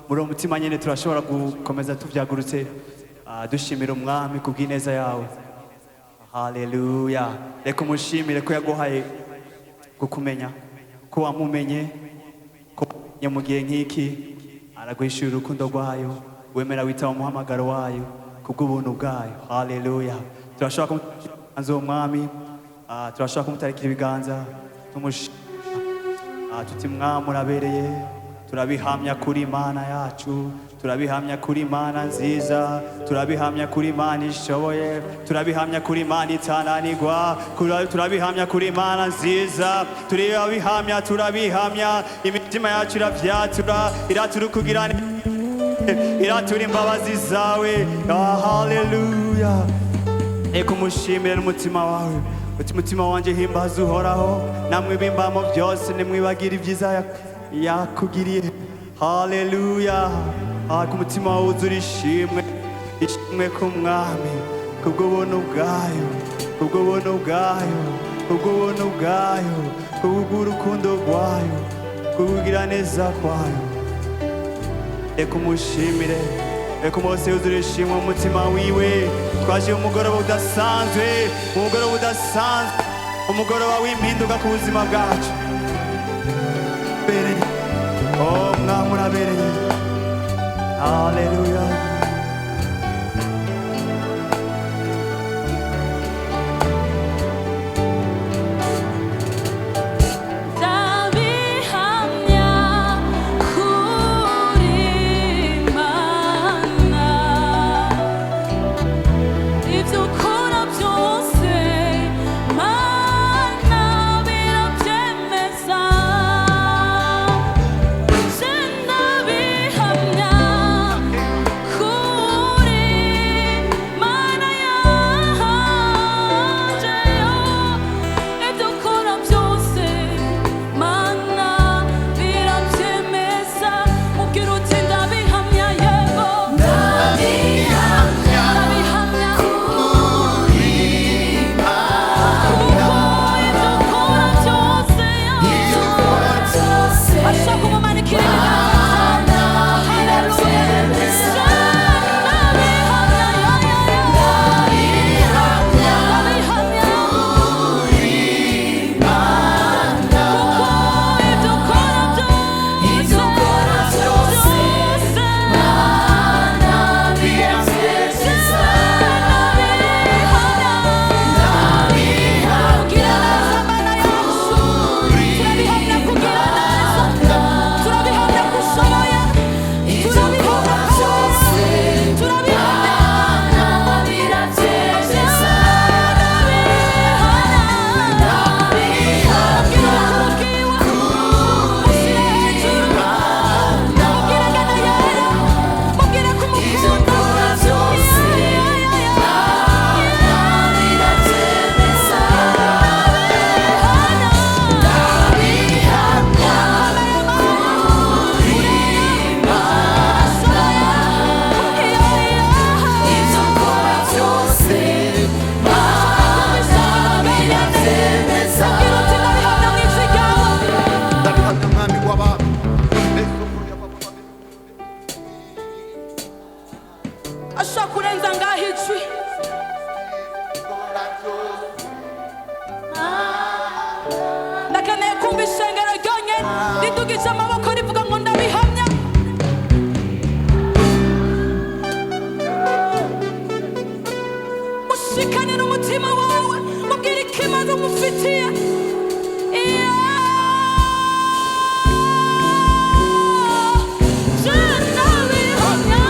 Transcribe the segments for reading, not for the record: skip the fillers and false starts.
Muri uwo mutima nyine turashobora gukomeza tubyagurutse, dushimira Umwami kubw'ineza yawe. Haleluya! Reka umushimire ko yaguhaye kukumenya, ko wamumenye, ko wamumenye mu gihe nk'iki, araguhishura urukundo rwayo, wemera witaba umuhamagaro wayo kubw'ubuntu bwayo. Haleluya! Turashobora kumutanza uwo Mwami, turashobora kumutarikira ibiganza tumushimira. Tuti: "Mwami, urabereye. Turabihamya kuri Imana yacu, turabihamya kuri Imana nziza, turabihamya kuri Imana ishoboye, turabihamya kuri Imana itananirwa, turabihamya kuri Imana nziza, turabihamya, turabihamya. Imitima yacu iravyatura, iratura ukugira, iratura imbabazi zawe." Haleluya! Reka umushimire n'umutima wawe, uti: "Umutima wanjye, himbaza Uhoraho, namwe bimbamo byose, nimwibagire ibyiza yakugiriye." Haleluya! Ku mutima wawe wuzura ishimwe, ishimwe ku Mwami kubw'ubuntu bwayo, kubw'ubuntu bwayo, kubw'ubuntu bwayo, kubw'urukundo rwayo, kubw'ukugira neza kwayo. Reka umushimire, reka umose yuzure ishimwe mu mutima wiwe. Twaje umugoroba udasanzwe, umugoroba udasanzwe, umugoroba w'impinduka ku buzima bwacu. Bereye, oh Mwami, urabereye. Haleluya! Ndabihamya kuri Mana, ibyo ukora byose, Mana, birabyemeza. Je ndabihamya kuri Mana yanje, ibyo ukora byose, Mana, birabyemeza. Mubwira uti: "Ndabihamya, yego, ndabihamya, ndabihamya kuri kuko ibyo ukora byose, ibyo ukora byose." Ashaka kumumanikira ibiganza. Haleluya! Ndabihamya, ndabihamya, ndabihamya kuko ibyo ukora byose, ibyo ukora byose, Mana, birabyemeza. Ndabihamya, ndabihamya kugira neza, Mana yacu. Turabihamya kugira neza, turabihamya ko ushoboye, turabihamya byose, turabihamya, birabyemeza. Ndabihamya, ndabihamya. Mushyire hejuru, mubwire ngana yera, mubwire ko umukunda byose. Birabyemeza. Ndabihamya. Ibyo ukora byose, Mana, birabyemeza. Mubwire uti: "Ndabihamya" mu ijwi ryawe. Ndabihamya, Mwami w'abami. Ashobora kurenza ngaho ijwi. Ndakeneye kumva ishengero ryonyine ridugije amaboko, rivuga ngo: "Ndabihamya." Mushikanire umutima wawe, mubwire ikimaze umufitiye. Je ndabihamya.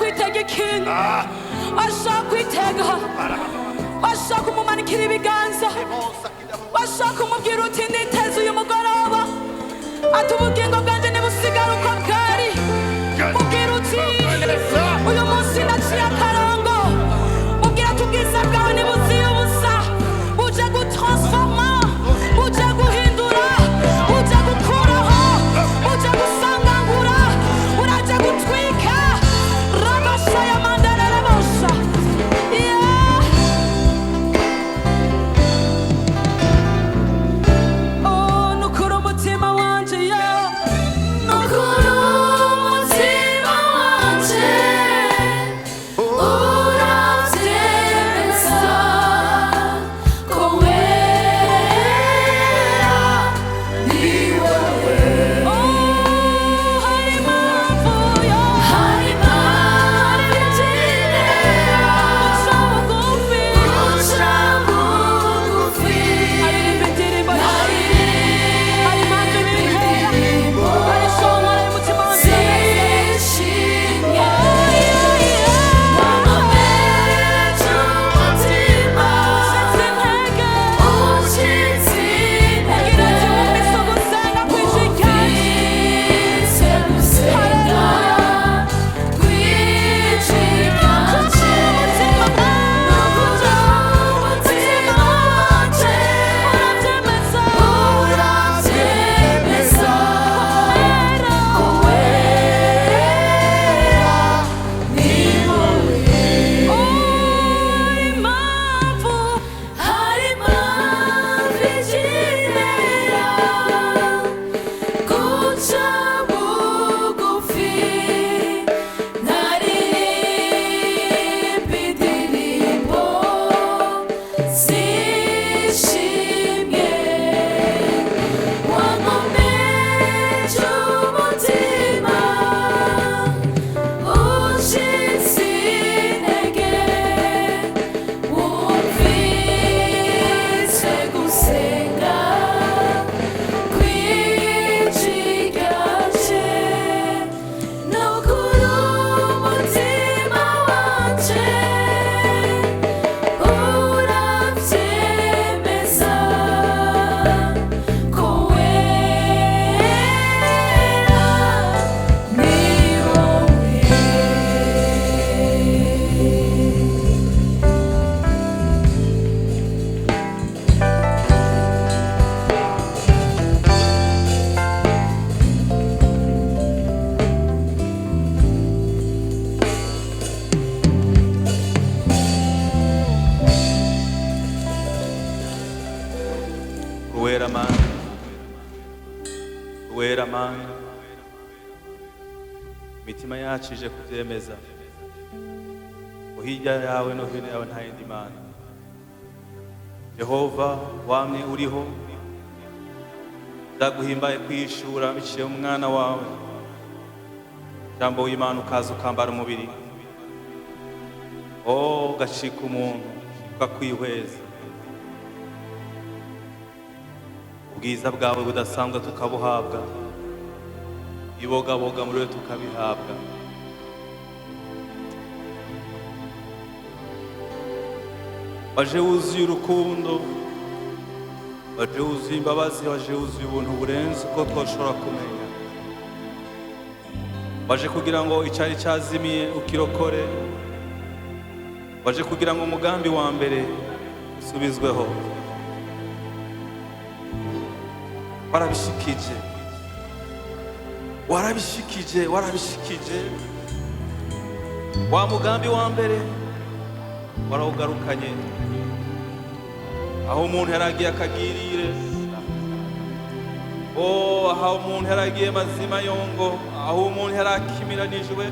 Kwitega ikintu, washobora kwitega, washobora kumumanikira ibiganza, washobora kumubwira uti: "Niteze uyu mugoroba," ati: "Ubugingo bwanjye ntibusigare uko bwari." Mubwira uti: "Uyu munsi naciye akarongo." Mubwira ati: "Ubwiza bwawe ntibuziye ubusa, buje gutransforma, buje guhindura, buje gukuraho, buje gusangangura, uraje gutwika rabasha ya mandararabosha." Yeah. Oh, nukuri umutima wanje, yeah. Nukuri umutima wanje urabyemeza ko wera ni wowe. Oh, hari impamvu yo, hari impamvu igitera guca bugufi, guca bugufi. Aririmba indirimbo, hari impamvu ibintera, hari ishongora y'umutima wanjye zishimye. Wakomeje umutima, ucitse intege, ucitse intege. Ugira ati: "Wumvise ugusenga kw'ijwi ryanjye." Gusenga kw'ijwi ryanje. Umutima wanje urabyemeza, urabyemeza ko wera ni wowe. Impamvu, hari impamvu igitera guca bugufi, ntaririmba indirimbo zishimye. Wankomeje umutima, ucitse intege, wumvise gusenga kw'ijwi ryanje. Nukuri umutima wanje urabyemeza ko wera ni wowe. Uwera Mana, Uwera Mana, imitima yacu ije kubyemeza ngo hirya yawe no hino yawe nta yindi mana. Yehova, wamye uriho, byaguhimbaye kwishura biciye mu mwana wawe, Jambo w'Imana, ukaza ukambara umubiri, oh, ugacika umuntu, ukakwihweza, ubwiza bwawe budasanzwe tukabuhabwa, ibogaboga muri we tukabihabwa. Waje wuzuye urukundo, waje wuzuye imbabazi, waje wuzuye ubuntu burenze uko twashobora kumenya. Waje kugira ngo icyari cyazimiye ukirokore, waje kugira ngo umugambi wa mbere usubizweho. Warabishikije, warabishikije, warabishikije. Wa mugambi wa mbere warawugarukanye aho umuntu yaragiye akagirire. Oh, aho umuntu yaragiye mazima yongo, aho umuntu yarakimiranijwe,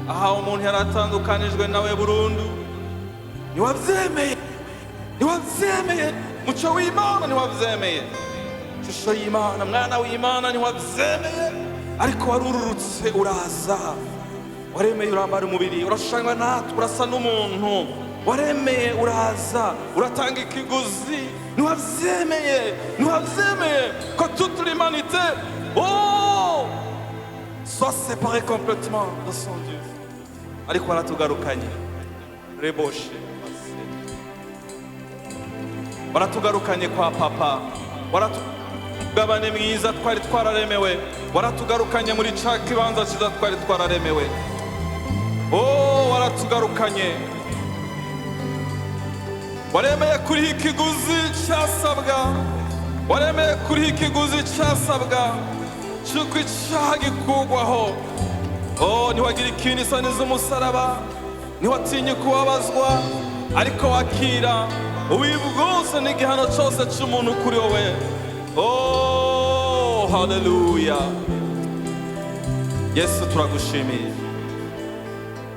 aho umuntu yaratandukanijwe nawe burundu, ntiwabyemeye, ntiwabyemeye. Muco w'Imana, ntiwabyemeye. Shusho y'Imana, mwana w'Imana, ntiwabyemeye, ariko warururutse uraza, waremeye urambara umubiri, urashushanywa natwe, urasa n'umuntu. Waremeye uraza, uratanga ikiguzi. Ntiwabyemeye, ntiwabyemeye ko toute l'humanité, oh, soit séparée complètement de son Dieu. Ariko waratugarukanye reboshe, waratugarukanye kwa Papa, waratugabane mwiza twari twararemewe, waratugarukanye muri ca kibanza cyiza twari twararemewe. Oh, waratugarukanye, waremeye kuriho ikiguzi cyasabwa, waremeye kuriho ikiguzi cyasabwa cy'uko icyaha gikurwaho. Oh, ntiwagira ikintu isoni z'umusaraba, ntiwatinye kubabazwa, ariko wakira ububi bwose n'igihano cyose cy'umuntu kuri wowe. Oh, haleluya! Yesu, turagushimiye,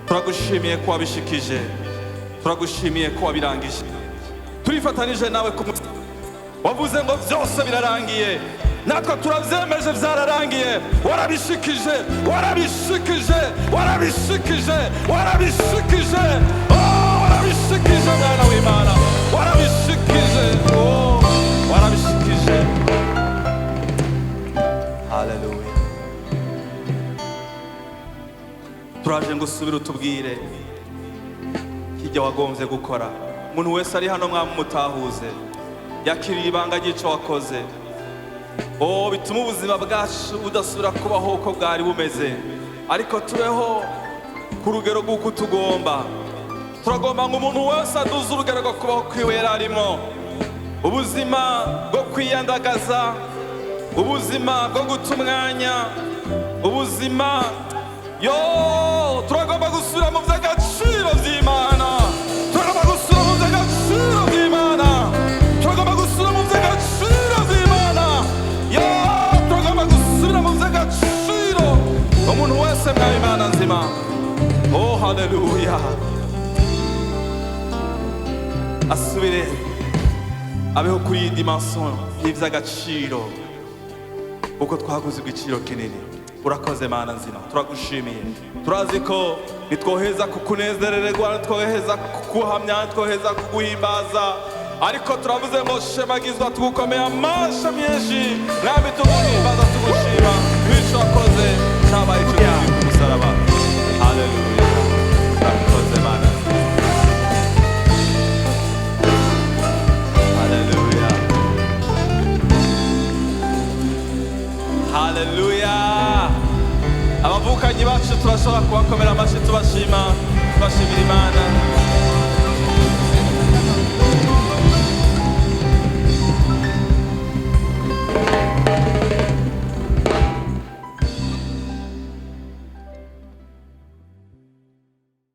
turagushimiye ko wabishikije, turagushimiye ko wabirangije. Turifatanije nawe ku mutima. Wavuze ngo byose birarangiye, natwe turabyemeje, byararangiye. Warabishikije, warabishikije, warabishikije, warabishikije. Oh, warabishikije, mwana w'Imana, warabishikije. Oh, warabishikije. Haleluya! Turaje ngo usubire utubwire kijya wagombye gukora. Umuntu wese ari hano, mwamumutahuze, yakiriye ibanga ry'icyo wakoze. Oh, bituma ubuzima bwacu budasubira kubaho uko bwari bumeze, ariko tubeho ku rugero rw'uko tugomba. Turagomba ngo umuntu wese aduze urugero rwo kubaho kwiwe yari arimo, ubuzima bwo kwiyandagaza, ubuzima bwo guta umwanya, ubuzima yo. Turagomba gusubira mu by'agaciro by'Imana, turagomba gusubira mu by'agaciro by'Imana, turagomba gusubira mu by'agaciro by'Imana. Yo, turagomba gusubira mu by'agaciro, umuntu wese mwawe, Imana nzima. Oh, haleluya! Asubire abeho kuri iyi dimension y'iby'agaciro, kuko twaguze igiciro kinini. Urakoze, Mana nzima, turagushimiye. Turazi ko nitwoheza kukunezerererwa, nitwoheza kukuhamya, nitwoheza kuguhimbaza, ariko turavuze ngo shemagizwa, tugukomeye amasha menshi, Mwami, tuguhimbaza, tugushima bityo wakoze cyabaye icyo kuri ku musaraba. Haleluya! Urakoze, Mana nzima. Haleluya, haleluya! Abavukanyi bacu turashobora kubakomera amashyi, tubashima, tubashimira Imana.